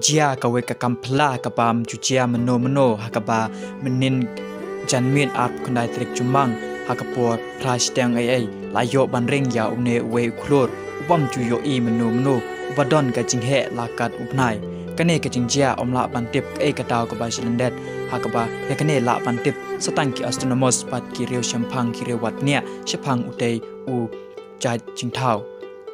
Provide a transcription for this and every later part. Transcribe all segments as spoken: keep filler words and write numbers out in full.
Jia kawei ka kam phylla kaba ym ju jia mynno mynno, ha kaba mynnin janmiet arphew khyndai tarik Jymmang, ha ka por phra shiteng eiei, la ïoh ban ring ïa une uwei u khlur uba ym ju ïohi mynno mynno, uba don ka jingheh la kat u bnai. Kane ka jingjia ym lah ban tip kaei ka daw kaba jylliew, ha kaba ïa kane lah ban tip sa tang ki astronomers bad ki riew shemphang, ki riew wad bniah shaphang utei u jait jingthaw.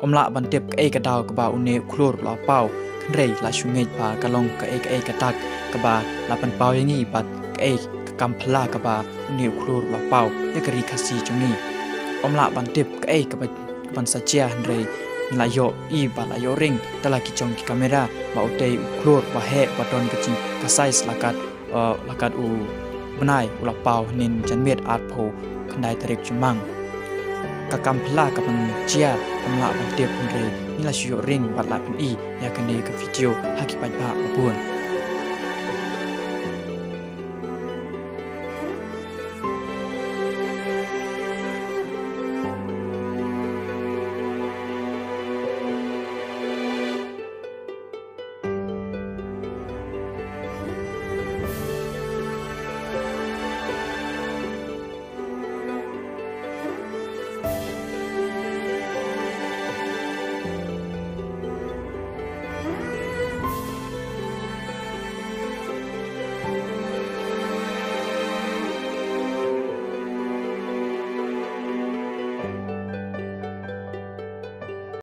Ym lah ban tip kaei ka daw kaba une u khlur u la paw, hynrei la shu ngeit ba ka long kaei kaei ka dak kaba la pynpaw ïa ngi bad kaei ka kam phylla kaba une u khlur u la paw ïa ka ri Khasi jong ngi. Ym lah ban tip kaei kaba, kaban sa jia, hynrei ngi la ïohi bad la ïoh ring da la ki jong ki kamera ba utei u khlur uba heh, uba don ka jing ka size la kat, eh, la kat u bnai, u la paw mynnin janmiet arphew khyndai tarik Jymmang. Ka kam phylla kaban jia ym lah ban tip, hynrei ngi la shu ïoh ring bad la pyni ïa kane ka video ha ki paidbah ba bun.